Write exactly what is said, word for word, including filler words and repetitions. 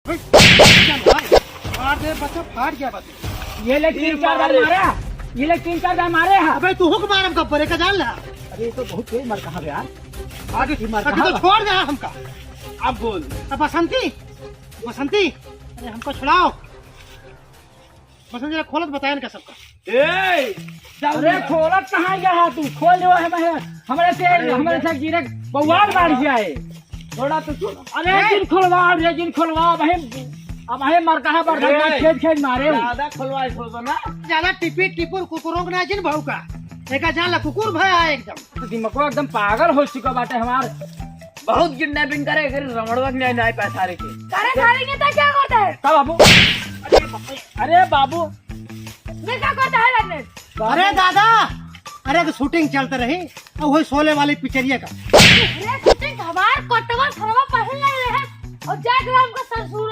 भाई, भाई, मार दे बच्चा, फाट गया बच्चा। ये ले तीन तीन चार बार मारे। मारा, ये ले तीन चार बार मारे हैं। अबे तू हुक मार हमका परे का जान ला। अरे ये तो बहुत तेज मार कहाँ बे यार? आगे ये मार अभी कहाँ तो बा? छोड़ दे हमका। अब बोल। अब बसंती, बसंती, अरे हमको छुड़ाओ। बसंती जरा खोलत बताए इनका सबका। ए, अरे खोलत कहाँ गया है तू? खोल दो हमारे, हमारे से, हमारे से गिरे बवाल मार गया है। थोड़ा तो सुन। अरे जिन खोलवा, अरे जिन खोलवा, अब हम, अब हम मर कहाँ बढ़ ए, खेत खेत मारे हो। ज्यादा खोलवा, खोलवा ना। ज्यादा टिपी टिपुर कुकुरों के ना जिन भाऊ का। एका जान ला कुकुर भया है एकदम। तो दिमागो एकदम पागल हो चुका बाटे हमार। बहुत किडनैपिंग करे, अगर रमणवा के न्याय, न्याय पैसा रे के। करे सारे के तो क्या करता है? का बाबू? अरे बाबू। मैं क्या करता है लगने? अरे दादा, अरे तो शूटिंग चलत रही, अब वही शोले वाली पिक्चरिया का। अरे शूटिंग हमार कोटवा सरवा पहन ले रहे हैं और जाके हमको ससुर